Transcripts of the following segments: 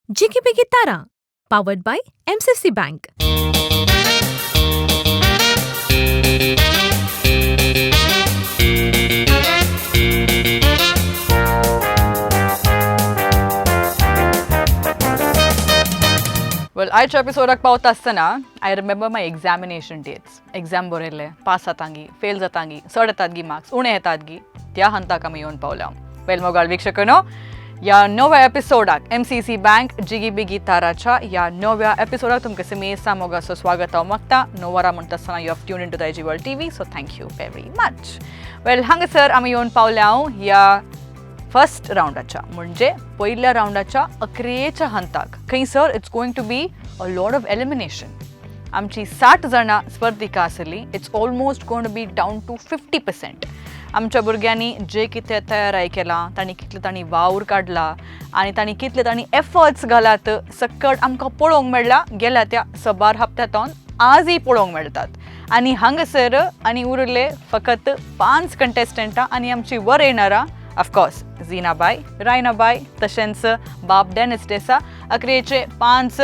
Jiggy Biggy Tara, powered by MCC Bank. Well, आयच्या एपिसोडाक पावता आसतना I remember my examination dates. Exam बरयल्ले, pass जातांगी, fail जातांगी, चड येतात गी मार्क्स, उणे येतात गी, त्या हंताक आमी येवन पावल्या. वेल मोगाळ वीक्षकनो, ह्या नव्या एपिसोडाक MCC bank जिगी बिगी ताराच्या ह्या नव्या एपिसोडाक तुमकां सिमेसा मोगाचो स्वागत हांव मागता. 9 वरां म्हणटा आसतना you have tune in to Daijiworld TV, so thank you very much. Well, हांगासर आमी येवन पावल्या हांव ह्या फर्स्ट रावंडाच्या, म्हणजे पयल्या रावंडाच्या अक्रियेच्या हंताक, खंयसर it's going to be a lot of elimination. आमची 60 जाणां स्पर्धिका आसली, it's almost going to be down to 50%. आमच्या भुरग्यांनी जे कितें तयाराय केलां, तांणी कितले तांणी वावर काडला आनी तांणी कितले तांणी एफर्ट्स घालात, सकट आमकां पळोवंक मेळ्ळा. गेल्या त्या सबार हप्त्यांतून आजय पळोवंक मेळटात. आनी हांगासर आनी उरले फकत पांच कंटेस्टंटां आनी आमची वर येणारा ऑफकोर्स झिनाबाय, रायनाबाय, तशेंच बाब डेनिस डेसा. अक्रियेचे पांच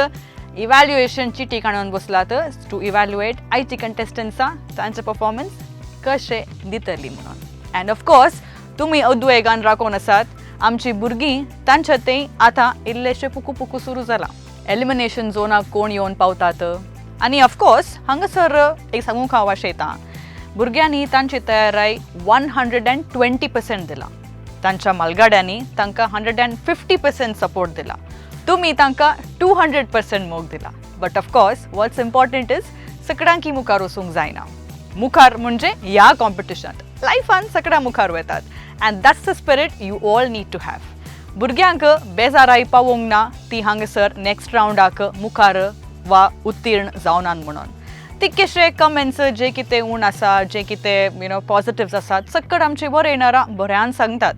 इव्हॅल्युएशनची ठिकाणान बसलात टू इव्हॅल्युएट आयची कंटेस्टंट्सां तांचे परफॉर्मन्स कशें दितली म्हणून. अँड ऑफकोर्स तुमी उद्वेगान राखून आसात आमची भुरगीं, तांच्या थंय आतां इल्लेशें पुकू पुकू सुरू जालां, एलिमिनेशन झोनाक कोण येवन पावतात. आनी ऑफकोर्स हांगासर एक सांगूंक हांव वाशेतां, भुरग्यांनी तांची तयाराय 120% दिला. तांच्या मालगाड्यांनी तांकां 150% सपोर्ट दिला. तुमी तांकां 200% मोग दिला. But of course, what's important is सगळ्यांकी मुखार वचूंक जायना. मुखार म्हणजे ह्या कॉम्पिटिशनात, लायफान सगळ्या मुखार वतात, and that's the spirit you all need to have. भुरग्यांक बेजाराय पावोवंक ना ती हांगासर नेक्स्ट रावंडाक मुखार वा उत्तीर्ण जावनात म्हणून. तितकेशे कमेंट्स जे कितें उण आसा, जे कितें you know positives आसात, सकट आमचे बरे येणारा बऱ्यान सांगतात,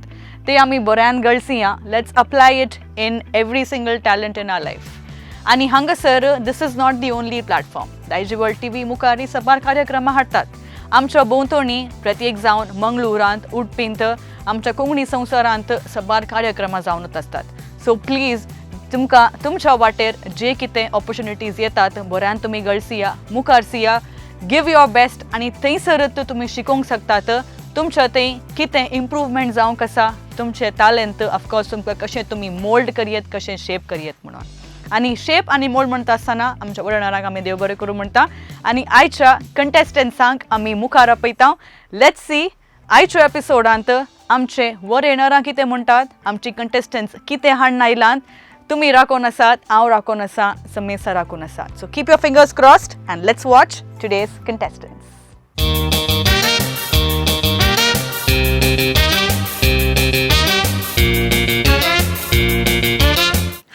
ते आमी बऱ्यान गळसिया. Let's apply it in every single talent in our life. आनी हांगासर this is not the only platform. Daijiworld TV मुखार सबार कार्यक्रमां हाडटात. आमच्या भोंवतणी प्रत्येक जावन मंगळुरांत, उडपींत, आमच्या कोंकणी संवसारांत सबार कार्यक्रमां जावनच आसतात. सो प्लीज, तुमकां तुमच्या वाटेर जे कितें ऑपॉर्च्युनिटीज येतात, बऱ्यान तुमी गळसिया, मुखार सिया, give your best आनी थंयसरच तुमी शिकोवंक शकतात. तुमच्या थंय कितें इम्प्रूवमेंट जावंक आसा, तुमचें talent of course तुमकां कशें तुमी मोल्ड करयेत, कशें शेप करयेत म्हणून. आनी शेप आनी मोल्ड म्हणटा आसतना आमच्या वडणारांक आमी देव बरें करूं म्हणटा आनी आयच्या कंटेस्टंट्सांक आमी मुखार आपयता. Let's see आयच्या एपिसोडांत आमचे वर येणारां कितें म्हणटात, आमची कंटेस्टंट्स कितें हाडून आयलात. तुमी राखून आसात, हांव राखून आसा, समेसा राखून आसा. So keep your fingers crossed and let's watch today's contestants.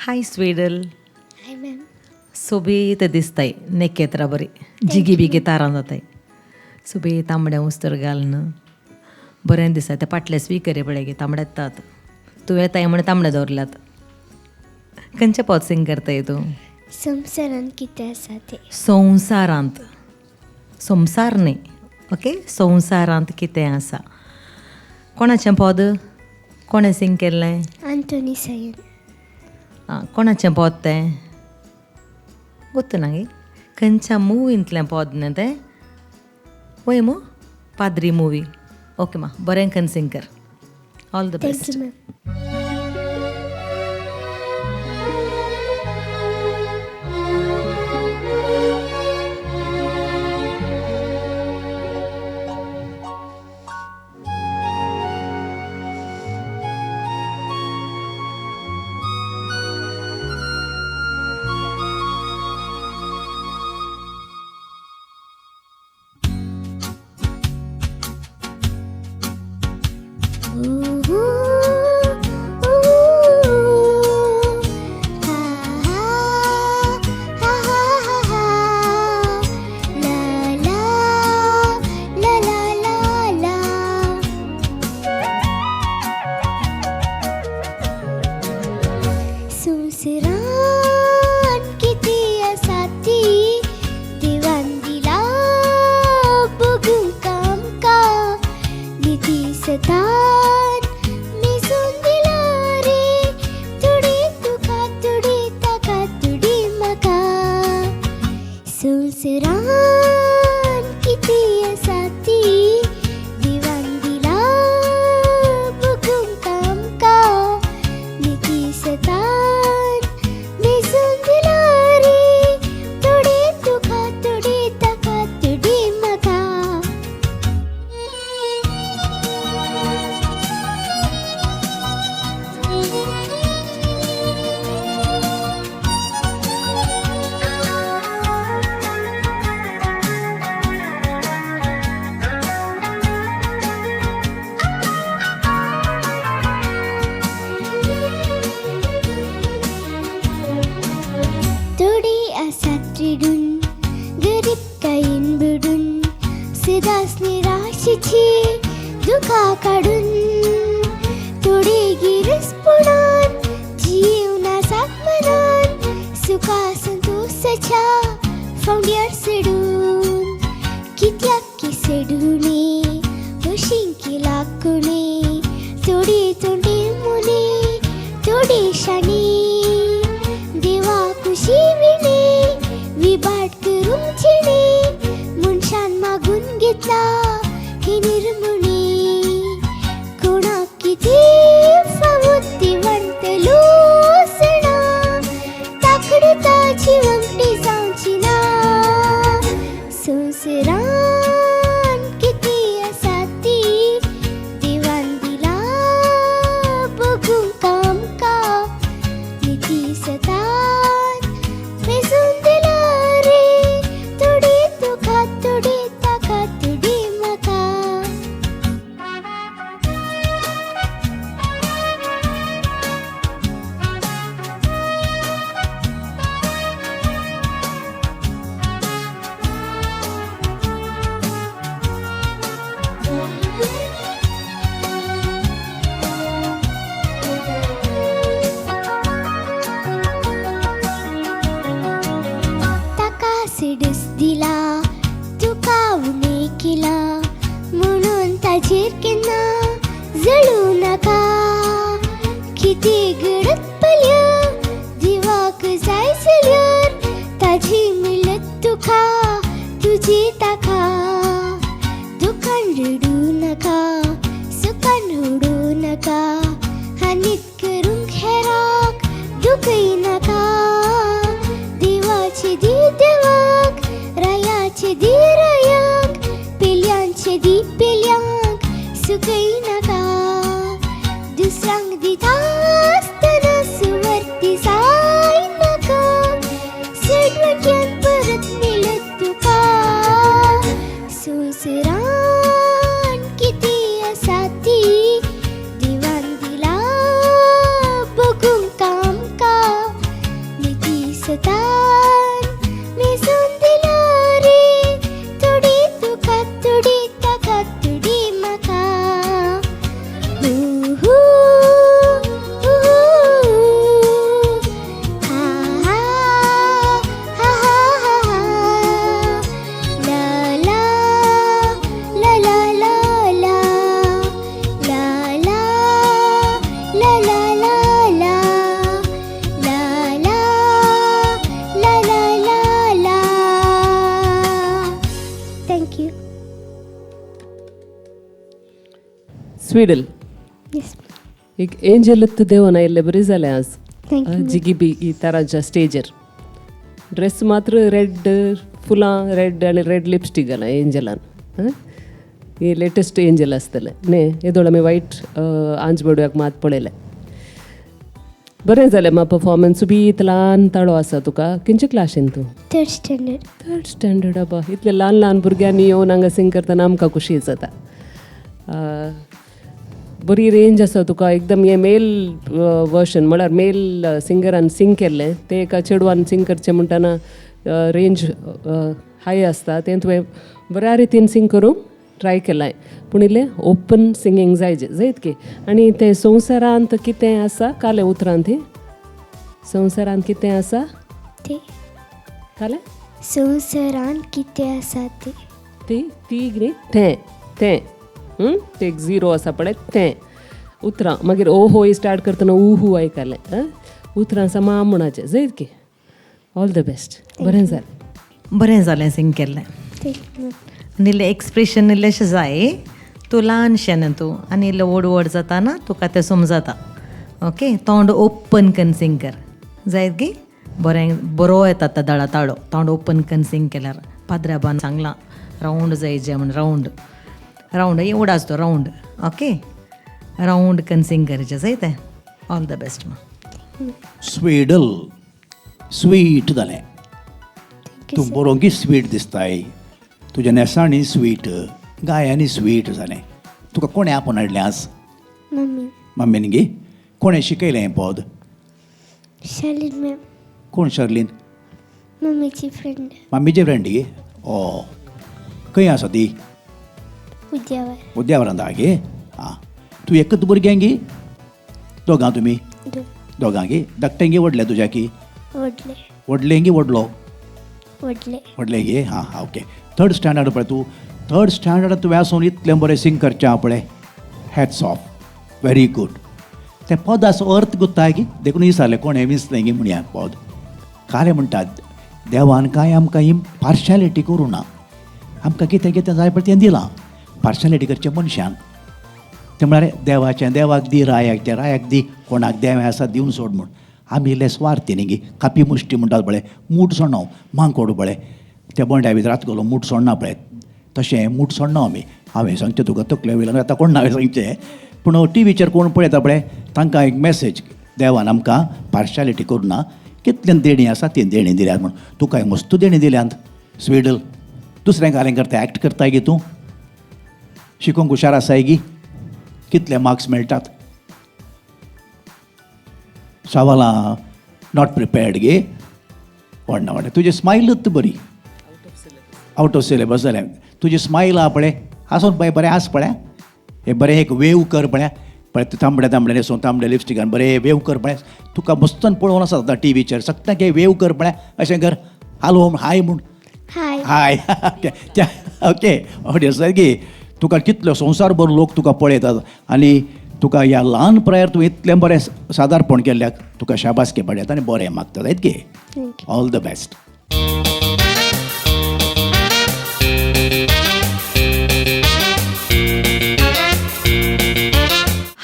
Hi Swedal. Hi ma'am. सोबीत दिसताय नेकेत्रा बरी, जिगी बिगी तारां जाताय. सोबीत तांबडें उस्तर घालून बरें दिसता. ते फाटले स्पीकर पळय गे तांबडेच तात. तूं येताय म्हण तांबडे दवरल्यात. खंयचें पद सिंग करताय तूं? संवसारांत कितें आसा तें. संवसारांत, संवसार न्ही, ओके, संवसारांत कितें आसा. कोणाचें पद, कोणें सिंग केल्लें? अंतोनी सयन. आं, कोणाचें पद तें गोत्त ना गे. खंयच्या मुवींतलें पद न्ही तें? वय मू, पाद्री मुवी. ओके मा, बरें कन सिंग कर. All the thank you best. Ma'am. संवसारांत कितें आसा ती देवान दिला बगूंक आमकां. निती सतान मेजून दिला रे, थोडी तुका थोडी. ताची दुखां काडून थोडी गिरेस्तपणान जीवन आसात मनान सुखा संतोसाच्या फावड्यार चडून कित्याक की चडुणी अशी लागुणी थोडी तोंडी मुनी थोडी शाणी देवा खुशी विणे विबाट करूंक जिणे मनशान मागून घेतला ही निर्मणी कोणाक कितें फावो ती वांटलो सणा ताकडी ताची वांकडी जावची ना संवसारान कितें आसा ती देवान दिला बगूंक आमकां निती सतान मेजून दिला रे थोडी तुका थोडी ताका थोडी म्हाका. ताका सिडस दिला तुका उणे केला म्हणून ताजेर केन्ना जळू नाका कितें घडत पळय देवाक जाय जाल्यार ताजी मेळत तुका तुजी ताका दुखान रडूं नाका सुखान उडोवं नाका हानीत करूंक हेराक दुखय नाका देवाचे दी देवाक रायाचे दी रायाक पेल्यांचे दी पेल्यांक सुकय नाका दुसऱ्यांक दिता आसतना सुवर्ती जाय नाका सडवट्यान परत मेळत तुका संवसारान कितें आसा ती देवान दिला बगूंक आमकां निती सतान मेजून दिला रे थोडी तुका थोडी ताका थोडी म्हाका. हू हू हू हा हा हा हा हा ला ला ला ला ला ला ला ला ला ला ला ला ला ला ला ला ला ला. Thank you. स्वीडल. Yes. एक एंजल देवन आयिल्ले बरी जालें आज. Thank you. जिगी बी ही तारांच्या स्टेजर ड्रेस मात्र रेड फुलां रेड आनी रेड लिपस्टीक घाला एंजलान. ही लेटस्ट एंजल आसतलें न्ही. येदोळ आमी वायट आंज बडव्याक मात पळयलें. बरें जालें मा परफॉर्मन्स बी. इतलो ल्हान ताळो आसा तुका. खंयचे क्लासीन तूं? Third standard. Third standard. आबा, इतले ल्हान ल्हान भुरग्यांनी येवन हांगा सिंग करतना आमकां खुशी जाता. बरी रेंज आसा तुका एकदम. हें मेल वर्शन म्हळ्यार मेल सिंगरान सिंग केल्लें तें एका चेडवान सिंग करचें म्हणटना रेंज हाय आसता. तें तुवें बऱ्या रितीन सिंग करूंक ट्राय केलां, पूण इल्लें ओपन सिंगींग जाय जायत की. आनी तें संवसारांत कितें आसा कालें उतरांत ती संवसारांत कितें आसा ते कालें संवसारांत कितें आसा ते ती ती न्ही तें तें तें एक झिरो आसा पळय तें उतरां. मागीर ओ हो स्टार्ट करतना ऊ हू आयकलें. उतरां समा म्हणपाचें जायत की. All the best. बरें जालें. बरें जालें सिंग केल्लें. Thank you. आनी इल्लें एक्सप्रेशन इल्लेशें जाय. तूं ल्हानशें न्हू तूं आनी इल्लें व्हड व्हड जाता ना तुका तें समजता. ओके, तोंड ओपन करून सिंग कर जायत गी. बरें बरो येता तो दळा ताळो तोंड ओपन करून सिंग केल्यार. पाद्राबान सांगलां रावंड जायचे म्हण. रावंड रावंड हे उडास तो रावंड. ओके, रावंड करून सिंग करचें जायत. ऑल the best मा. स्वीडल स्वीट जालें. Thank you. तूं सर. बरोवंकी स्वीट दिसताय. तुज्या न्हेसांनी स्वीट, गायांनी स्वीट जालें. तुका कोणें आपोवन हाडलें आज? मम्मी. मम्मीन गे. कोणें शिकयलें हें पद? Sharleen ma'am. कोण शर्लीन? मम्मीची फ्रेंड. मम्मीची फ्रेंड गे. ओ, खंय आसा ती? उद्यावर. उद्यावरांत गे. आं, तूं एकच भुरगें गी दोगां तुमी? दोगां गी. धाकटें गी व्हडलें तुज्या की? व्हडलें. व्हडलें गी व्हडलो? व्हडलें. व्हडलें गे. हां हां, ओके. थर्ड स्टँडर्ड पळय तूं, थर्ड स्टँडर्ड तुवें आसून इतलें बरें सिंग करचें आहा पळय, हॅट्स ऑफ, व्हेरी गूड. तें पदाचो अर्थ गुत्ताय की देखून विचारलें कोणें विंचलें गी म्हणया पद. कालें म्हणटात देवान कांय आमकां ही पार्शालिटी करूं ना, आमकां कितें कितें जाय पळय तें दिलां. पार्शालिटी करचें मनशान, तें म्हळ्यार देवाचें देवाक दी, रायाक तें रायाक दी, कोणाक देवें आसा दिवन सोड म्हूण. आमी इल्ले स्वार्थी न्ही गी, कापी मुश्टी म्हणटात पळय, मूठ सोडना, मांकोड पळय त्या बोंड्या भितर रात गेलो मूठ सोडना पळय, तशें मूठ सोडना आमी. हांवें सांगचें तुका तकले वयल्यान आतां कोण हांवें सांगचें, पूण टिवीचेर कोण पळयता पळय तांकां एक मॅसेज, देवान आमकां पार्शालिटी करूं ना, कितलें देणीं आसा ती देणीं दिल्यात म्हूण. तुका मस्त देणीं दिल्यांत स्वीडल. दुसरें कालें करता, एक्ट करताय गी तूं, शिकोंक हुशार आसाय गी, कितले मार्क्स मेळटात? सवालां not prepared गे. व्हडना व्हडलें तुजें स्मायलूच बरी, आवट ऑफ सिलेबस जालें तुजें स्मायल आहा पळय, आसून पळय बरें आस पळय, हे बरें एक वेव कर पळय, पळय तांबड्या तांबड्या न्हेसून तांबड्या लिपस्टिकान बरें वेव कर पळय, तुका मस्तन पळोवन आसा आतां टिवीचेर सगळ्यांक वेव कर पळय, अशें कर, हालो हाय म्हूण, हाय हाय. त्या ओके ऑडियन्स गी तुका कितलो संवसारभर लोक तुका पळयतात आनी तुका ह्या ल्हान पिरायेर तूं इतलें बरें सादारपण केल्ल्याक तुका शाबासकी पडयात आनी बरें मागतात गे. All the best.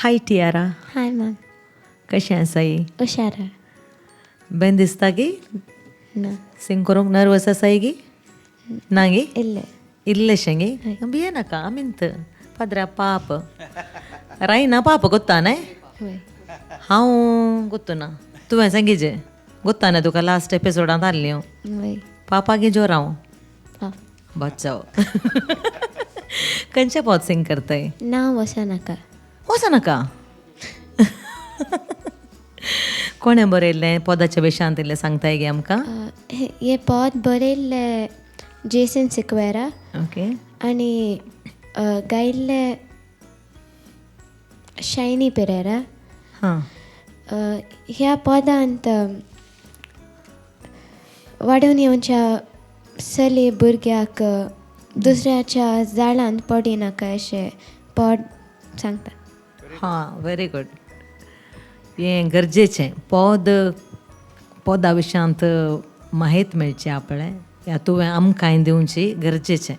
Hi Tiara. Hi ma'am. कशें आसाय? हुशार. बेन दिसता गी? ना. सिंग करूंक नर्वस आसाय गी? ना गी? इल्लें. इल्लेशें गी? भिये नाका, आमींत पाद्रा पाप रायना पाप गोत्ता न्हय? हांव गोत्तू ना, तुवें सांगिजे गोत्ता न्हय तुका लास्ट एपिसोडांत हाडली हांव. पापा गी जोर हांव बचाव. खंयचें पद सिंग करताय? ना वचो नाका. वचो नाका. कोणें बरयल्लें पदाच्या विशयांत इल्लें सांगताय गे आमकां? हें पद बरयल्लें जेसन सिक्वेरा. ओके. आनी गायिल्लें शायनी पेरेरा. हां. ह्या पदांत वाडून येवच्या चली भुरग्याक दुसऱ्याच्या जाळांत पडिनाका अशें पद सांगता. हां, व्हेरी गूड. हें गरजेचें पद, पदा विशयांत म्हायत मेळची आपणें या तुवें आमकांय दिवची गरजेचें.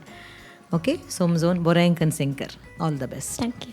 ओके, समजून बरें करून सिंग कर. All the best. Thank you.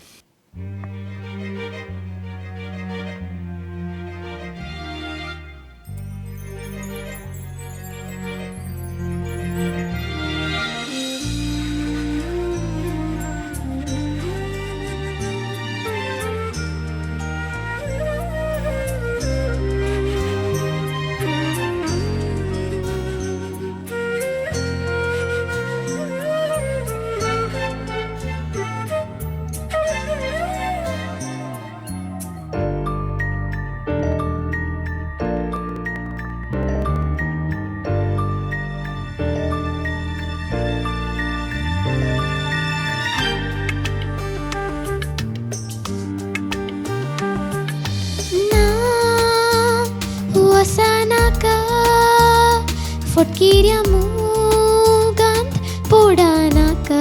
फटकिऱ्या मुगांत पोडा नाका,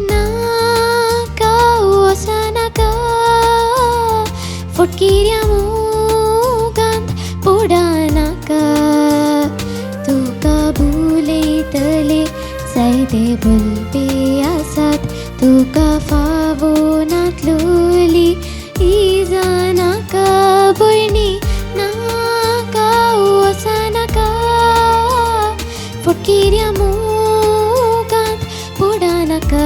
नाका वसा नाका, फटकिऱ्या मुगांत पोडा नाका. तुका भुलयतले जायते भुलपी आसात, तुका फावो नातलोली इजा नाका भयणी, नाका वसा नाका, फटकिऱ्या मुगांत पोडा नाका.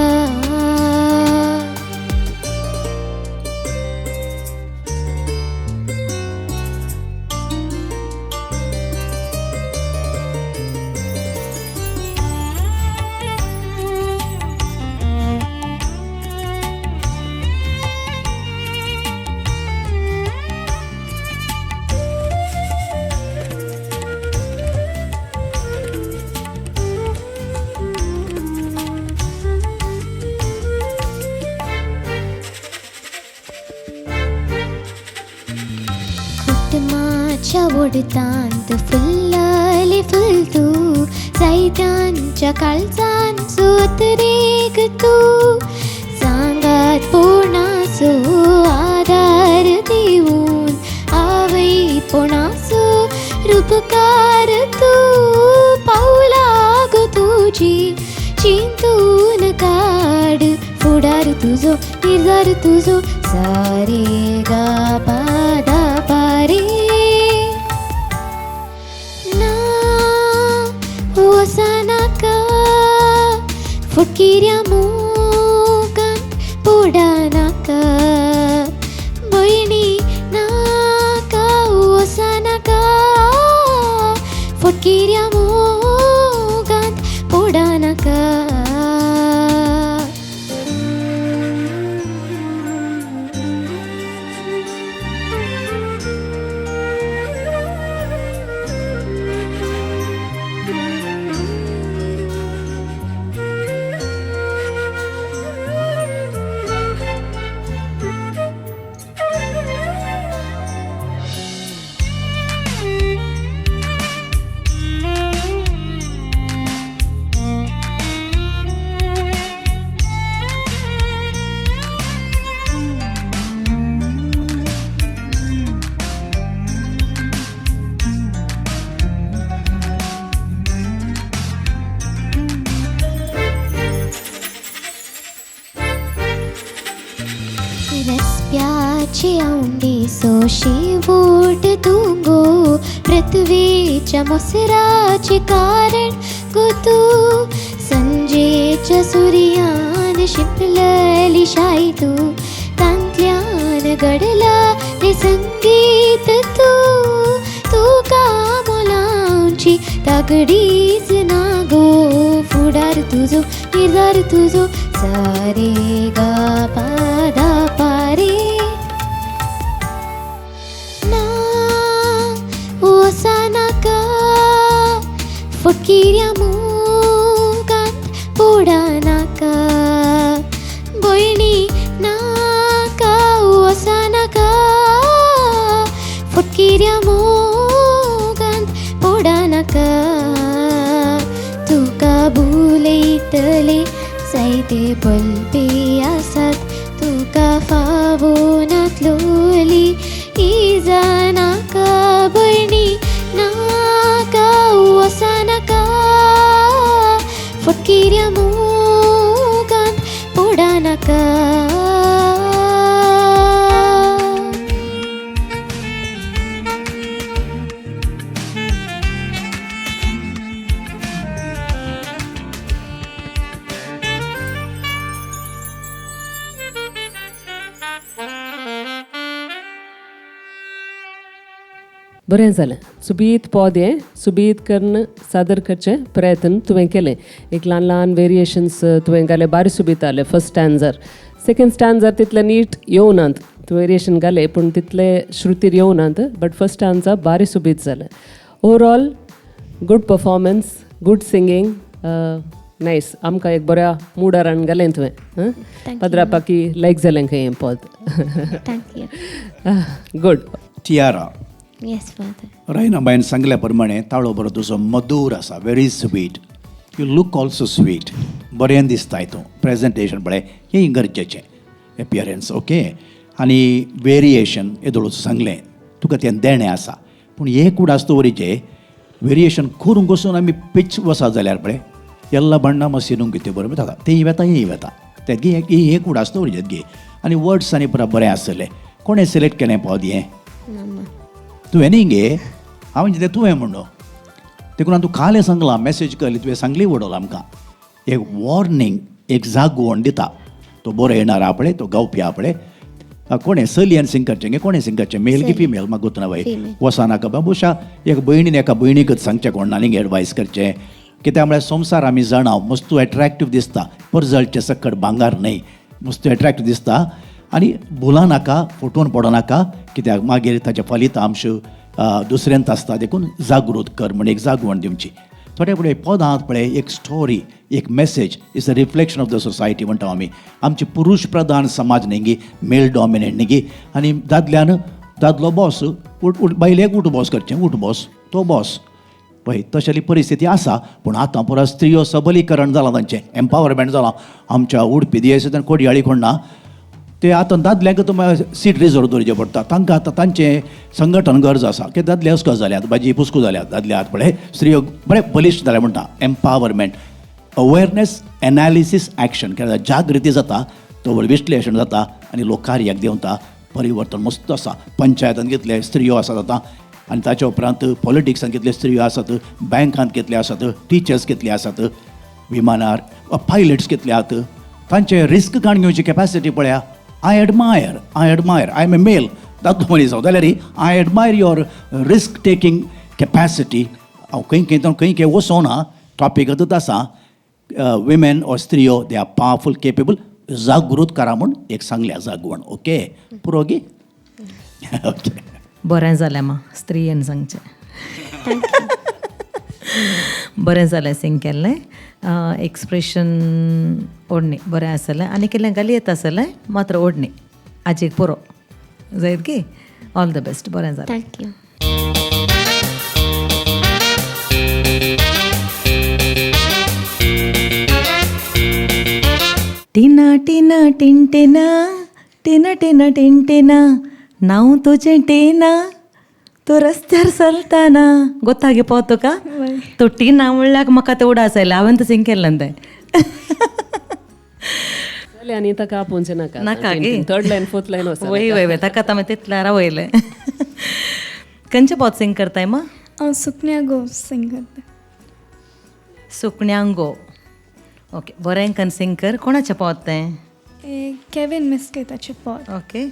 वोडतांत फुल्लले फुल तूं जायत्यांच्या काळजान सुतरेक तूं सांगात पोणाचो आदार दिवन आवयपणाचो रुपकार तूं पावला गो तुजी चिंतून काड फुडार तुजो निर्धार तुजो सारे गा पा दा पा रे ना वसनाका फुटकिऱ्या मोगांत पोडनाका भयणी नाका वसनाका फुटकिऱ्या मोगांत पोडनाका. रस्प्याची औंडी सोशी वोट तूं गो पृथ्वीच्या मोसराचे कारण गो तूं संजेच्या सुर्यान शिंपलली शाई तूं तांतल्यान घडला तें संगीत तूं तुका मोलांची तागडीच ना गो फुडार तुजो निर्धार तुजो सारे गा पा दा पा रे ना वसनाका फुटकिऱ्या मोगांत पोडनाका भयणी नाका वसनाका फुटकिऱ्या मोगांत पोडनाका तुका भुलयतले जायते बलपी आसात तुका फावो नातलोली इजा नाका भयणी नाका वसनाका फुटकिऱ्या मोगांत पोडनाका. बरें जालें. सुबीत पद हें सुबीत करून सादर करचें प्रयत्न तुवें केलें. एक ल्हान ल्हान वेरिएशन्स तुवें घाले, बारी सुबीत जालें. फर्स्ट स्टँजार, सेकंड स्टँजार तितले नीट येवनात, तुवें वेरिएशन घाले पूण तितले श्रुतीर येवनात, बट फर्स्ट स्टँजार बारी सुबीत जालें. Overall good performance, good singing, nice. आमकां एक बऱ्या मुडार हाडून घालें तुवें. पदरापाकी लायक जालें खंय हें पद. Thank you. Good. Tiara. Yes father. रायनाबायन सांगल्या प्रमाणे ताळो बरो तुजो मधूर आसा, very sweet. You look also sweet, बरें दिसताय तूं. प्रेजेंटेशन पळय हें गरजेचें, एपियरन्स ओके आनी वेरिएशन येदोळूच सांगलें तुका तें देणें आसा. पूण एक उडास दवरीचें वेरिएशन करूंक वचून आमी पिच वसा जाल्यार पळय येल्ला बण्णा मसिनूंक कितें बरोबर जाता, तेंय वेता हेंय वेता. तेगे एक उडास दवरीचें गे. आनी वर्ड्स आनी पुरा बरें आसलें. कोणें सिलेक्ट केलें पद हें? तुवें न्ही गे, हांवें चिंतलें तुवें म्हणून. देखून हांवें तुका कालें सांगलां, मॅसेज केली तुवें सांगली वडोल आमकां एक वॉर्निंग, एक जागवण दिता. तो बरो येणार आहा पळय, तो गावपी आहा पळय, कोणें चलयेन सिंग करचें गे, कोणें सिंग करचें, मेल की फिमेल म्हाका गोत ना बाय. वसानाका बाबूशा एक भयणीन एका भयणीकच सांगचें, कोण आनीक एडवायस करचें. कित्याक म्हळ्यार संवसार आमी जाणा मस्तू एट्रेक्टीव दिसता, परजळचें सकट भांगार न्हय, मस्तू एट्रेक्टीव दिसता. आनी भुला नाका, फटोवन पडनाका, कित्याक मागीर ताचें फलितांश दुसऱ्यांत आसता. देखून जागृत कर म्हण एक जागवण दिवची. थोडे फुडें पदांत पळय एक स्टोरी, एक message, is a reflection of the society म्हणटा आमी. आमची पुरूश प्रधान समाज न्ही गी, मेल डॉमिनेट न्ही गी, आनी दादल्यान दादलो बॉस उठ उठ बायलेक उठ बस करचें, उठ बस तो बॉस. पळय तशेली परिस्थिती आसा, पूण आतां पुरा स्त्रियो सबलीकरण जालां, तांचें एम्पावरमेंट जालां. आमच्या उडपी दियेंत कोडयाळी कोण ना ते आतां दादल्यांक तुमकां सीट रिजर्व दवरचें पडटा. तांकां आतां तांचें संघटन गरज आसा की दादले अस्कस जाल्यात, भाजी पुस्कू जाल्यात दादले. आतां पळय स्त्रियो बरें बलिश्ट जाल्या म्हणटा. Empowerment, awareness, analysis, action. केन्ना जागृती जाता तो विश्लेशण जाता आनी लोक कार्याक देंवता. परिवर्तन मस्त आसा. पंचायतान कितले स्त्रियो आसात आतां, आनी ताच्या उपरांत पॉलिटिक्सान कितले स्त्रियो आसात, बँकांत कितले आसात, टिचर्स कितले आसात, विमानार पायलट्स कितले आहात. तांचे रिस्क काडून घेवची कॅपॅसिटी पळया. I admire, I admire. I am a male, दादलो मनीस हांव, जाल्यार I admire your risk taking capacity. हांव खंय खंय खंय खंय वचोना, टॉपिकूच आसा विमेन ऑर स्त्रियो, they are powerful, capable. जागृत करा म्हूण एक सांगल्या जागवण. ओके, पुरो गी? ओके. बरें जालें मा स्त्रियेन सांगचें. बरें जालें सिंग केल्लें. एक्सप्रेशन ओडणी बरें आसलें आनी केल्लें गाली येता आसलें मात्र ओडणी आजेक पुरो जायत की. ऑल the best, बरें जालें. Thank you. टिना टिना टिनटिना टिना टिना टिनटिना, नांव तुजें टिना, तूं रस्त्यार चलतना. गोत्ता गे पोत तुका तूं टिना म्हणल्यार म्हाका तें उडास आयलें. हांवें तें सिंग केल्लें तें. जालें, आनी ताका आपोवचें नाका. नाका गे. थर्ड लायन, फोर्थ लायन वचना. वय वय वय, ताका आतां हांवें तितल्यार वयलें. खंयचें पोत सिंग करताय मा? हांव सुकण्या गो सिंग करता. सुकण्यांगो, ओके, बरें कन सिंग कर. कोणाचें पोत तें? केवीन मिस्केताचें पोत. ओके,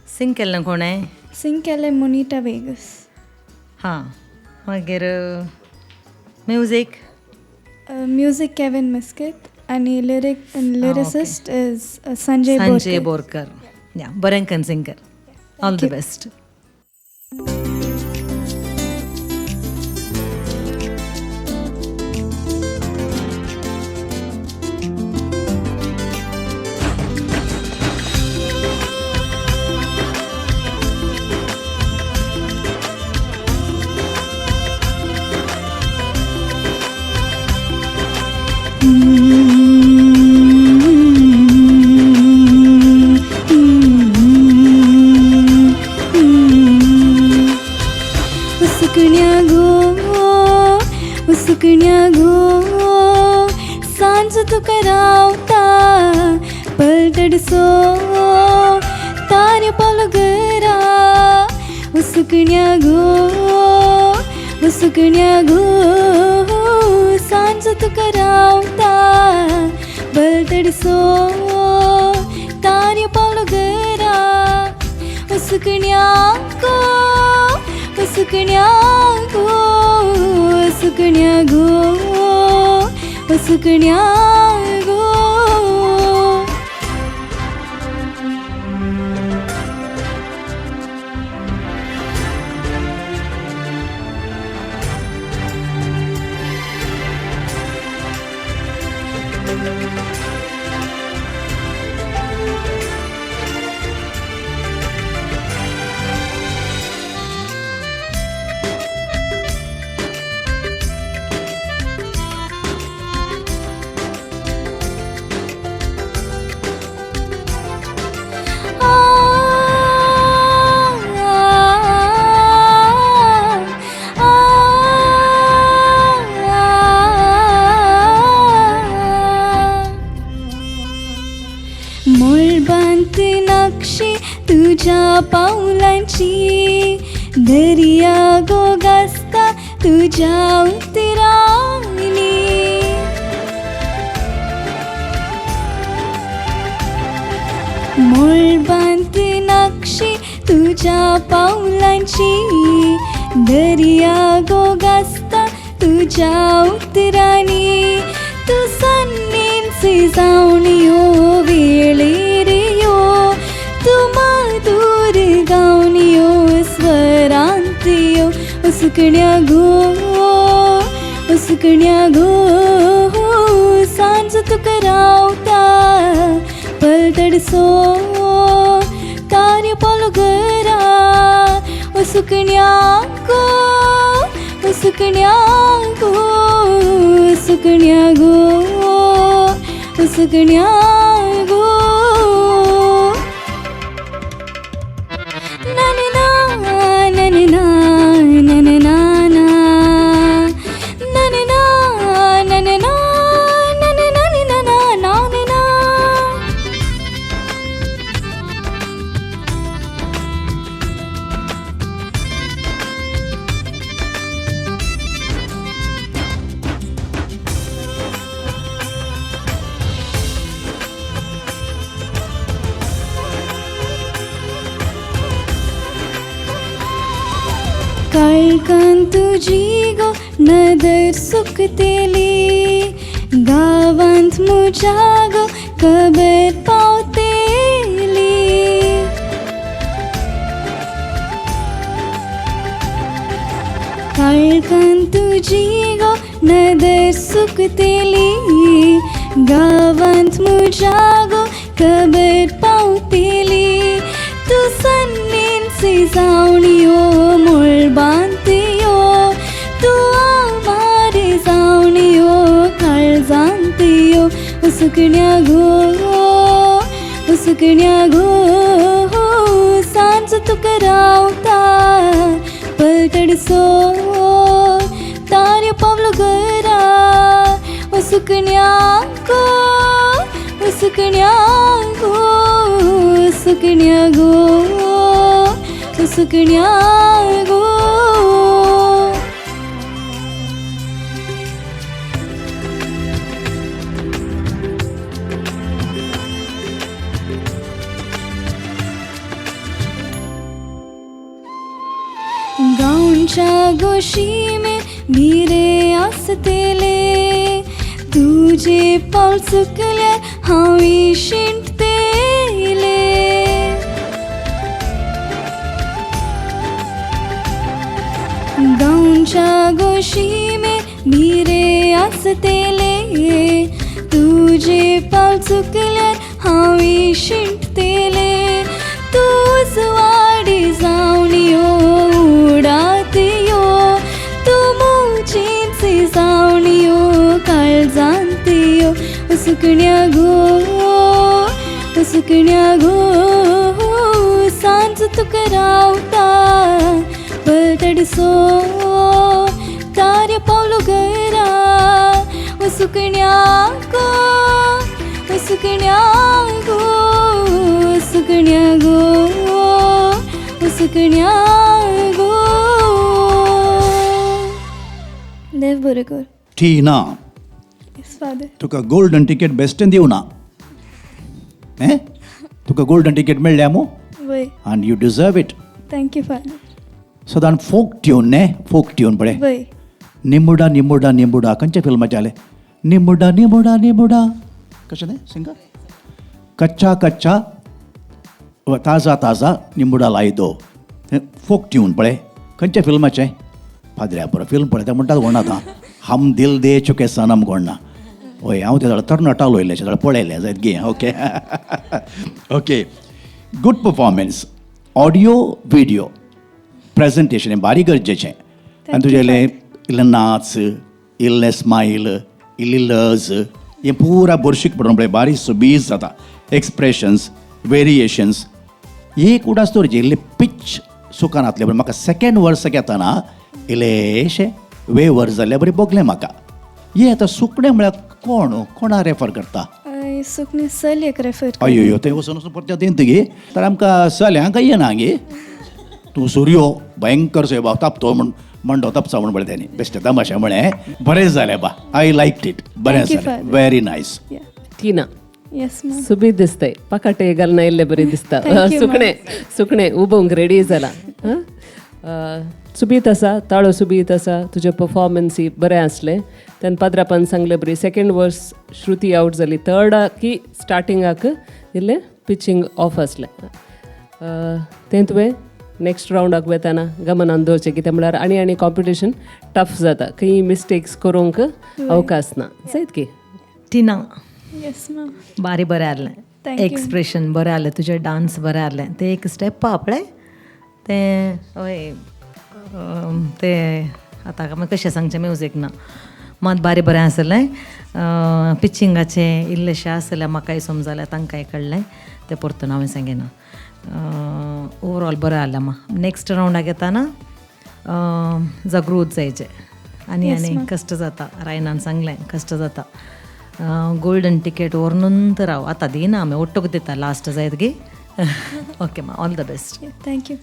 सिंग केल्लें कोणें? सिंग केलें मोनिटा वेगस. हां, मागीर म्युजीक? म्युजीक केवीन मिस्केत आनी lyric lyricist is Sanjay Sanjay Borkar. Borkar. या, बरें कन सिंग कर. All the best. सुकण्या गो, सुकण्या गो, सांज तुका रावता पलतडसो तारे पावलो घरा. सुकण्या गो, सुकण्या गो, सांज तुका रावता पलतडसो तारे पावलो घरा. सुकण्या गो, सुकण्या गो, सुकण्या गो, सुकण्या गो. मुळबांत नक्षी तुझ्या पावलांची, दर्या गो गाजता तुझ्या उतरांनी. मुळबांत नक्षी तुझ्या पावलांची, दर्या गो गाजता तुझ्या उतरांनी. तूं सन्नेंची जावन यो वेळेर यो, तूं माधूर गावन यो स्वरांत यो. सुकण्या गो, सुकण्या गो, सांज तुका रावता पलतडसो तारे पावलो घरा. ओ सुकण्या गो, ओ सुकण्या गो, सुकण्या गो, ओ सुकण्या गो. ना ना ना ना ना ना ना ना ना ना ना ना ना ना ना ना ना ना ना. काळखान तुजी गो नदर सुकतेली, गांवांत म्हज्या गो खबर पावतेली. काळखान तुजी गो नदर सुकतेली, गांवांत म्हज्या गो खबर पावतेली. तूं सन्नीन सिजावणयो मुळबांतयो, तूं आमारे जावणयो काळजांतयो. ओ सुकण्या गो, ओ सुकण्या गो, सांज तुका रावता पलतडसो ताऱ्यो पावलो घरा. ओ सुकण्या गो, ओ सुकण्या गो, सुकण्या गो, ओ सुकण्या गो. गांवच्या गोशी में भिरे आसतेले, तुजे पावल चुकल्यार हांव शिणतेले. गांवच्या गोशी में भिरे आसतेले, तुजे पावल चुकल्यार हांव शिणतेले. तूं उजवाडी जावणयो उडातयो, तूं म्हजीच जावणयो काळजांतयो. ओ सुकण्या गो, ओ सुकण्या गो, सांज तुका रावता पलतडसो ताऱ्यो पावलो घरा. ओ सुकण्या गो, ओ सुकण्या गो, सुकण्या गो, ओ सुकण्या गो. देव बरें कर. टीना, येस फादर. तुका गोल्डन टिकेट बेश्टें दिवना हें, तुका गोल्डन टिकेट मेळ्ळ्या मू, वय. आनी you deserve it. Thank you father. सदां फोक ट्यून न्ही, फोक ट्यून पळय. वय. निमुडा निमुडा निमुडा खंयच्या फिल्माचें आलें? निमुडा निमुडा निमुडा कशें तें सिंगर? कच्चा कच्चा ताजा ताजा निमुडा लाई दो, फोक ट्यून पळय खंयच्या फिल्माचें? पाद्र्या बरो फिल्म पळयता म्हणटात कोण आतां, हम दिल दे चुके सनम कोण ना. हय, हांव ते तरणाटालो इल्लें जाल्यार पळयलें जायत गे. Okay okay, good performance. Audio video presentation हें बारीक गरजेचें. आनी तुजें इल्लें इल्लें नाच, इल्लें स्मायल, इल्ली लज, हें पुरा बोरशीक पडून पळय बारीक सुबीज जाता. एक्सप्रेशन्स, वेरिएशन्स, एक उडास दवरचें. इल्लें पिच सुखानातलें, पूण म्हाका सेकेंड वर्स घेतना इल्लेशें वेवर जाल्ले बरें भोगलें म्हाका. हें आतां सुकणें म्हळ्यार कोण कोणा रेफर करता? सुकणें चलयेक रेफर. अयो, थंय वचून वचून परतें तें गे तर आमकां चल्यांक येना गे. तूं सुर्यो भयंकर सोय तापतो म्हण मंडो तापचा म्हण पळय तेणी बेश्टें तमाशा म्हळें. बरें जालें बा, I like it. बरें जालें, very nice. Tina. Yes ma'am. सुबीत दिसतंय, पाकाटे घालना इल्लें बरें दिसता. सुकणें सुकणें उबोवंक रेडी जालां. सुबीत आसा, ताळो सुबीत आसा, तुजें परफॉर्मन्सी बरें आसलें. तेन्ना पाद्रापान सांगलें बरी सेकेंड वर्स श्रुती आवट जाली, थर्डाकी स्टार्टिंगाक इल्लें पिचिंग ऑफ आसलें. तें तुवें नेक्स्ट रावंडाक वेताना गमनान दवरचें, कितें म्हळ्यार आनी आनी कॉम्पिटिशन टफ जाता, खंय मिस्टेक्स करूंक अवकाश ना. जायत की टिना. Yes ma'am. बारी बरें आसलें, एक्सप्रेशन बरें आसलें, तुजें डांस बरें आसलें. तें एक स्टेप पळय तें हय तें आतां कशें सांगचें म्युजीक ना मात बारी बरें आसलें. पिचिंगाचें इल्लेशें आसलें म्हाकाय समजलें तांकांय कळ्ळें तें परतून हांवें सांगिना. ओवरऑल बरें जालें मा. नेक्स्ट रावंडाक येताना जागृत जायचें आनी आनी कश्ट जाता. रायनान सांगलें कश्ट जाता. गोल्डन टिकेट व्हरून तर राव आतां दिना आमी ओट्टूक दिता लास्ट जायत गे. ओके मा, all the best. Thank you.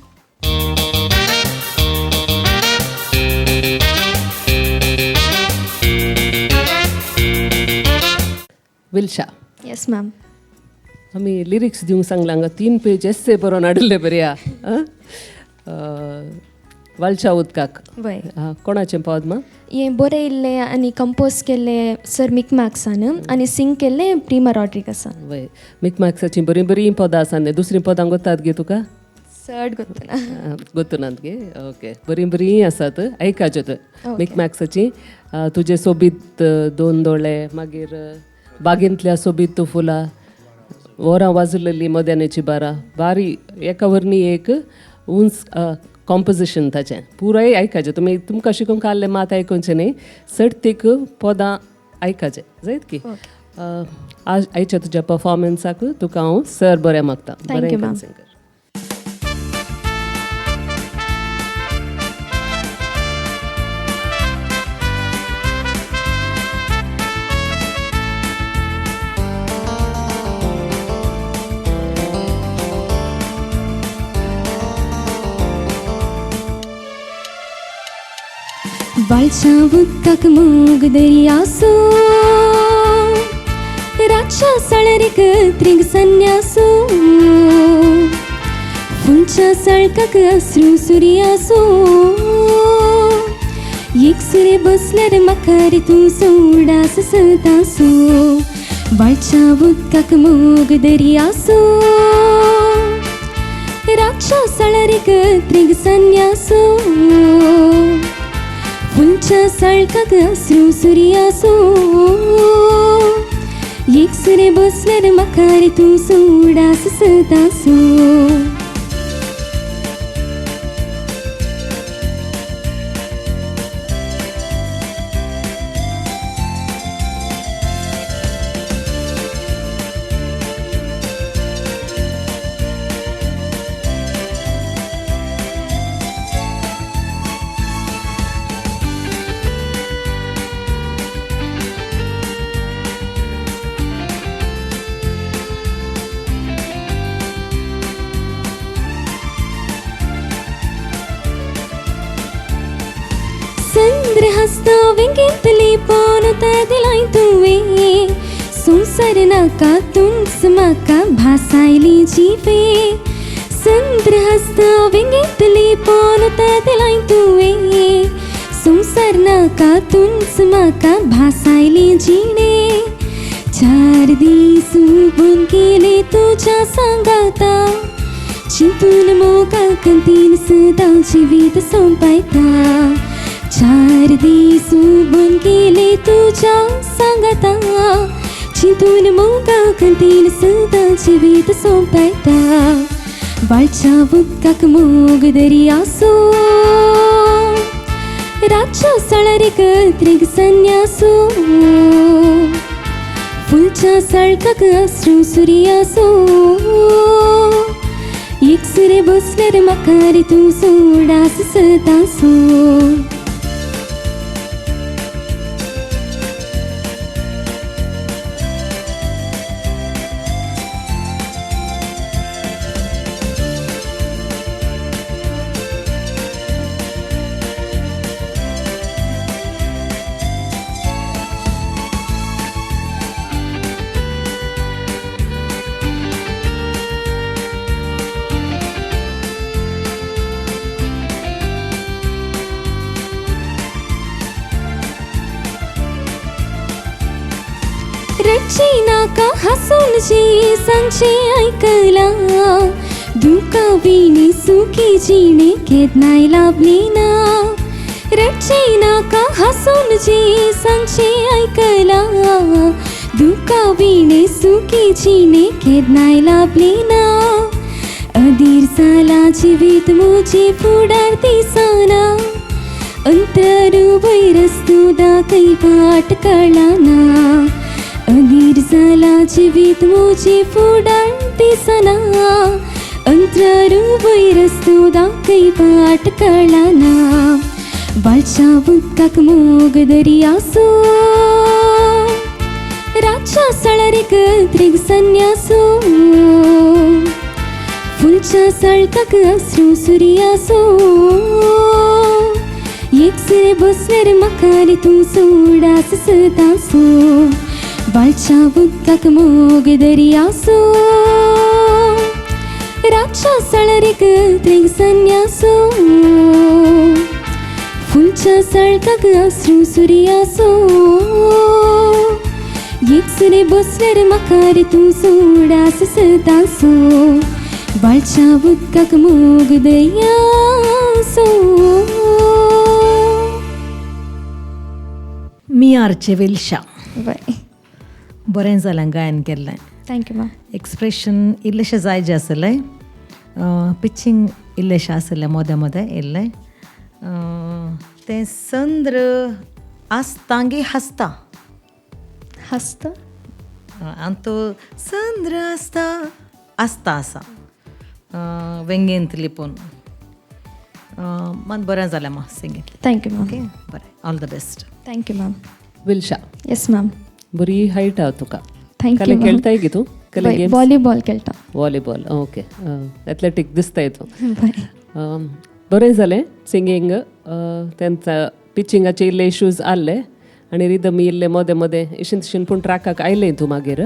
Wilsha. Yes ma'am. आमी लिरिक्स दिवंक सांगलां हांगा 3 पेज एस्से बरोवन हाडिल्ले बरया. वालच्या उदकाक वय कोणाचें पद मा? हें बरयल्लें आनी कंपोज केल्लें सर मिक मॅक्सान आनी सिंग केल्लें प्रिमा रॉड्रिगसान. वय मिक मॅक्साचीं बरीं बरीं पदां आसा न्ही. दुसरीं पदां गोतात गे तुका? चड गोत्तना. गोतनात गे. ओके बरीं बरीं आसात आयकाच्यो तर मिक मॅक्साचीं. तुजे सोबीत दोन दोळे, मागीर बागेंतल्या सोबीत फुलां, वरां वाजलेली मध्यानेची बारा, बारी एका वरनी एक उंच कॉम्पोजिशन ताचें पुराय आयकाचें. तुमी तुमकां शिकोवंक आहलें मात आयकुचें न्ही, सडतीक पदां आयकाचें जायत की. आज आयच्या तुज्या परफॉर्मन्साक तुका हांव सर बरें मागता. बरें सिंगर. वाळच्या उदकाक मोग दर्यासो, रातच्या सळरीक त्रिंग संन्यासो, फुलच्या सळकाक अश्रू सुर्यासो, एक सुरे बसल्यार म्हाका रे तूं सोडास सदासो. वाळच्या उदकाक मोग दर्यासो, रातच्या सळरीक त्रिंग संन्यासो, फुलच्या सळकाक अश्रू सुर्यासो, एक सुरे बसल्यार म्हाका रे तूं सोडास सदासो. तुवें संवसार नाका तूंच म्हाका भासायली जिवे, संद्र हस्ता वेंगेंतली पोन दिलाय तुवें, संवसार नाका तूंच म्हाका भासायली जिणे. 4 दीस उबून गेले तुज्या सांगाता, चिंतून मोगाक तीन सदां जिवीत सोंपायता. 4 दीस उबून गेले तुज्या सांगाता, चिंतून मोगाक तीन सदां जिवीत सोंपायता. वाळच्या उदकाक मोग दर्यासो, रातच्या सळरीक त्रिग संन्यासो, फुलच्या सळकाक अश्रू सुर्यासो, एक सुरे बसल्यार म्हाका रे तूं सोडास सदासो. रडचे नाका हसून जे सांगचे ऐकला, दुका विणे सुखी जिणे केन्नाय लाभले ना. रडचे नाका हसून जे सांगचे ऐकला, दुका विणे सुखी जिणे केन्नाय लाभले ना. अधीर जाला जिवीत मुजी फुडार दिसना अंतरू वैरस दाखय वाट कळना अधीर जाला जिवीत मुजी फुडार दिसना अंतरू वैरस दाखय वाट कळना वाळच्या उदकाक मोग दर्यासो रातच्या सळारीक त्रिग संन्यासो फुलच्या सळकाक अश्रू सुर्यासो एकसरे बसल्यार म्हाका रे तूं सोडास सदासो वाळच्या उदकाक मोग दर्यासो रातच्या सळारीक त्रिग संन्यासो फुलच्या सळकाक अश्रू सुर्यासो एकसरे बसल्यार म्हाका रे तूं सोडास सदासो वाळच्या उदकाक मोग दर्यासो. मियारचे वेलशा. बरें. बरें जालें गायन केल्लें. Thank you ma'am. Expression इल्लेशें जाय जें आसलें, पिचिंग इल्लेशें आसलें मोदें मोदें इल्लें, तें संद्र आसतांगी हासता हसता आनी तो संद्र आसता आसता आसा वेंगेंत लिपून. मात बरें जालें मा singing. Thank you ma'am. Okay बरें, all the best. Thank you ma'am. Wilsha. Yes ma'am. बरी हायट आहा तुका. Thank you. कले खेळताय गी तूं? कले गेम्स? वॉलीबॉल खेळटा. Volleyball, okay. एथलेटीक दिसताय तूं. बरें. बरें जालें सिंगींग. तेंचा पिचिंगाचे इल्ले इश्यूज आहले आनी रिदम इल्ले मोदें मोदें इशीन तिशीन, पूण ट्रॅकाक आयलें तूं मागीर.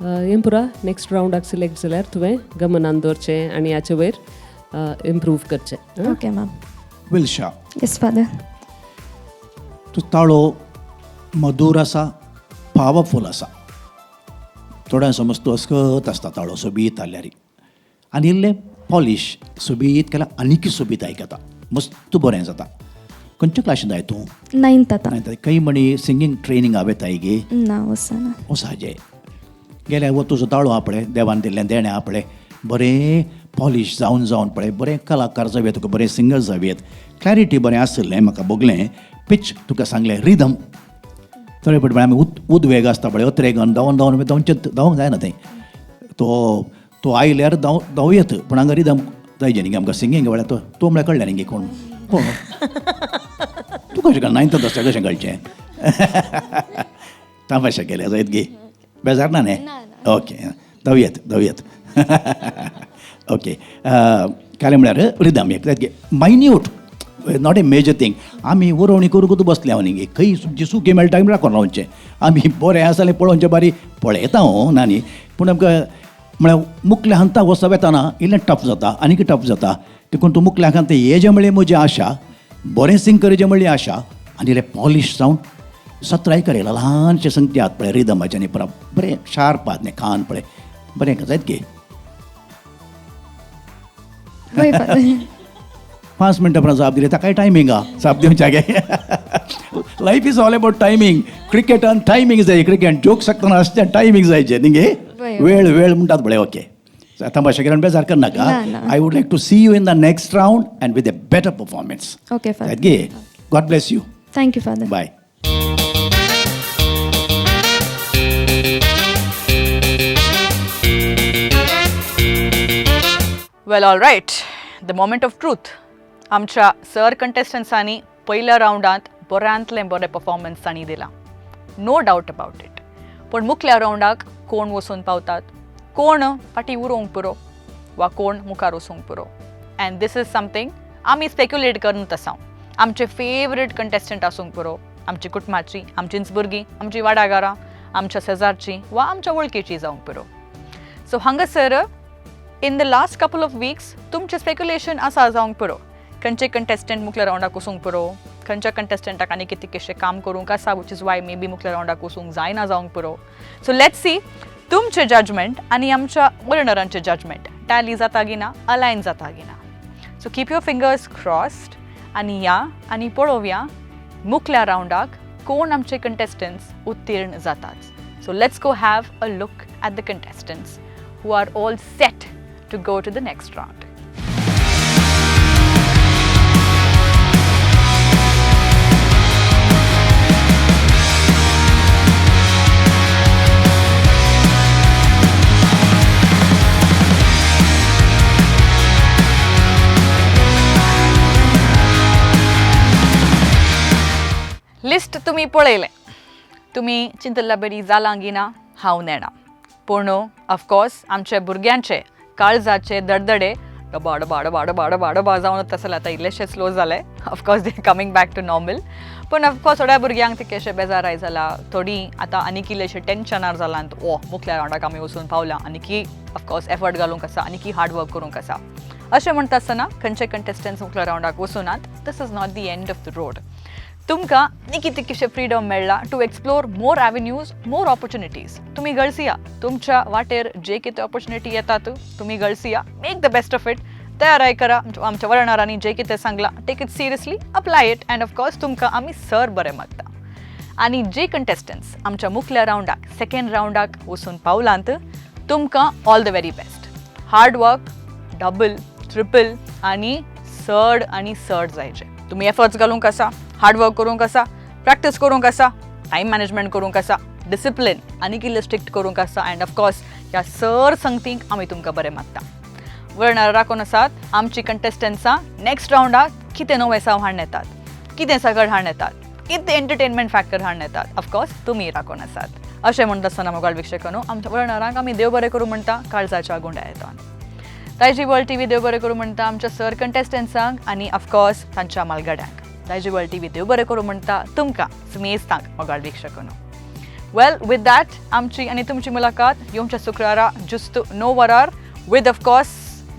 हें पुरा नेक्स्ट रावंडाक सिलेक्ट जाल्यार तुवें गमनान दवरचें आनी हाचे वयर इम्प्रूव करचें. Okay ma'am. Wilsha. Yes father. तूं ताळो मधूर आसा, पावरफूल आसा. थोड्यां समज तूं अस्कत आसता ताळो सोबीत आहल्यारी आनी इल्लें पॉलीश सोबीत केल्यार आनीकय सोबीत आयकता, मस्त बरें जाता. खंयच्या क्लासीन जाय तूं? नायन्थ आतां. खंय म्हणी सिंगींग ट्रेनींग हांवें गे? ना, वचना. वसाजे गेल्यार वो तुजो ताळो आहा पळय, देवान दिल्लें देणें आहा पळय, बरें पॉलीश जावन जावन पळय बरें कलाकार जावया तुका, बरें सिंगर जावयेत. क्लॅरिटी बरें आशिल्लें म्हाका भोगलें. पिच तुका सांगलें, रिदम थोडे फावटी म्हळ्यार आमी उद्वेग आसता पळय, अत्रेगन धांवन धांवन धांवचें धांवंक जायना थंय. तो तो आयल्यार धांव धांव येत, पूण हांगा रिदम जायचे न्ही आमकां सिंगींग वेळार. तो तो म्हळ्यार कळ्ळें न्ही कोण कोण तूं कशें कळना नायन्थ आसता कशें कळचें? तामाशा केल्या जायत गे, बेजारना न्ही? ओके, धांवयेत धांवयेत. ओके, कालें म्हळ्यार रिदम एक जायत गे, minute, not a major thing. आमी उरोवणी करूंक बसले हांव न्ही, खंय सुकी मेळटा राखून रावचें. आमी बरें आसा जाल्यार पळोवचें, बारी पळयता हांव ना न्ही, पूण आमकां म्हळ्यार मुखल्या हंता वचप येताना इल्लें टफ जाता, आनीक टफ जाता. देखून तूं मुखल्या हंता येजें म्हळ्ळी म्हजी आशा, बरें सिंग करचें म्हळ्ळी आशा आनी इल्लें पॉलीश जावन सत्राय करेला ल्हानशें संगती आहात पळय रिदमाचें न्ही, बरें शार्प आहात न्ही कान पळय बरें जायत गे. 5 मिनटां उपरांत जाप दिली ताकाय टायमींग आहा जाप दिवच्या गे. Life is all about timing. क्रिकेटान टायमींग जाय, क्रिकेट जोक शकतना आसता टायमींग जायचे न्ही गे, वेळ वेळ म्हणटात पळय. ओके, आतां भाशा केल्यार बेजार करनाका. I would like to see you in the next round and with a better performance. Okay father. गे, God bless you. Thank you father. Bye. Well, all right, the moment of truth. आमच्या sir कंटेस्टंट्सांनी पयल्या रावंडांत बऱ्यांतलें बरें performance तांणी दिलां, no doubt about it. पूण मुखल्या रावंडाक कोण वचून पावतात, कोण फाटीं उरोवंक पुरो वा कोण मुखार वचूंक पुरो, अँड these is something आमी स्पेक्युलेट करून आसा. आमचे फेवरेट कंटेस्टंट आसूंक पुरो, आमची कुटुंबाची, आमचींच भुरगीं, आमची वाडागारां, आमच्या शेजारची वा आमच्या वळखीची जावंक पुरो. सो हांगासर in the last couple of weeks तुमचें स्पेक्युलेशन आसा जावंक पुरो, खंयचे कंटेस्टंट मुखल्या रावंडाक वचूंक पुरो, खंयच्या कंटेस्टंटाक आनी कितें कितें काम करूंक आसा, which is why may be मुखल्या रावंडाक वचूंक जायना जावंक पुरो. सो let's see तुमचें जजमेंट आनी आमच्या ओरिनरांचें जजमेंट टॅली जाता की ना, अलायन जाता की ना. So keep your fingers crossed आनी या आनी पळोवया मुखल्या रावंडाक कोण आमचे कंटेस्टंट्स उत्तीर्ण जातात. So let's go have a look at the contestants who are all set to go to the next round. List तुमी पळयलें, तुमी चिंतल्ला बरी जालां गी ना हांव नेणा, पूण ऑफकोर्स आमच्या भुरग्यांचे काळजाचे दडदडे डबा डबा डबा डबा डबा डबा जावन तसले आतां इल्लेशे स्लो जाले. Of course they coming back to normal, पूण ऑफकोर्स थोड्या भुरग्यांक तितकेशे बेजाराय जाला, थोडीं आतां आनीक इल्लेशे टेंशनार जालां, ओ मुखल्या रावंडाक आमी वचून पावला, आनीकी ऑफकोर्स एफर्ट घालूंक आसा, आनीकी हार्ड वर्क करूंक आसा. अशें म्हणटा आसतना खंयचे कंटेस्टंट्स मुखल्या रावंडाक वचुनात, this is not the end of the road. तुमकां आनीक कितकेशे फ्रिडम मेळ्ळा to explore more avenues, more opportunities. तुमी गळसिया, तुमच्या वाटेर जे कितें ऑपॉर्च्युनिटी येतात तुमी गळसिया, make the best of it. तयाराय करा, आमच्या वर्णरांनी जे कितें सांगलां take it seriously, apply it, and of course तुमकां आमी सर बरें मागता. आनी जे कंटेस्टंट्स आमच्या मुखल्या रावंडाक, सेकेंड रावंडाक वचून पावलांत, तुमकां all the very best. Hard work double triple आनी चड आनी चड जायचे. तुमी एफर्ट्स घालूंक आसा, हार्ड वर्क करूंक आसा, प्रॅक्टीस करूंक आसा, टायम मॅनेजमेंट करूंक आसा, डिसिप्लीन आनीक इल्लें स्ट्रिक्ट करूंक आसा, अँड ऑफकोर्स ह्या सर संगतींक आमी तुमकां बरें मागता. वळणार राखून आसात आमची कंटेस्टंट्सां नॅक्स्ट रावंडाक कितें नवें साव हाडून येतात, कितें सगळ हाडून येतात, कितें एंटरटेनमेंट फॅक्टर हाडून येतात, ऑफकोर्स तुमी राखून आसात. अशें म्हणटा आसतना मोगाळ वीक्षकांनो, आमच्या वळणारांक आमी देव बरें करूं म्हणटा, काळजाच्या गुंड्या येतात. दायजी वर्ल्ड टीव्ही देव बरें करूं म्हणटा आमच्या सर कंटेस्टंट्सांक आनी ऑफकोर्स तांच्या मालगड्यांक. दायजी वर्ल्ड टीव्ही देव बरें करूं म्हणटा तुमकां सुमेस्तांक मोगाळ वीक्षकांनो. वेल विथ that आमची आनी तुमची मुलाकात येवच्या शुक्रारा जुस्त 9 वरार with of course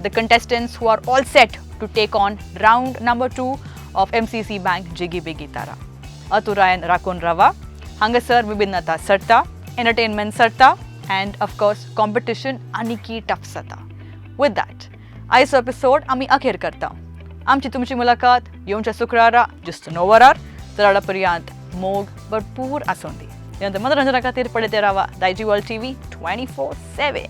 the contestants who are all set to take on round number 2 of MCC bank Jigi Bigi Tara. अतुरायन राखून रावा, हांगासर विभिन्नता सरता, एंटरटेनमेंट सरता, अँड ऑफकोर्स कॉम्पिटिशन आनीकी टफ जाता. विथ that आयचो एपिसोड आमी अखेर करता. आमची तुमची मुलाकात येवच्या शुक्रारा जुस्त 9 वरार. जराडा पर्यंत मोग भरपूर आसूं दी. मनोरंजना खातीर पळयते रावा दायजी वर्ल्ड टीव्ही 24/7.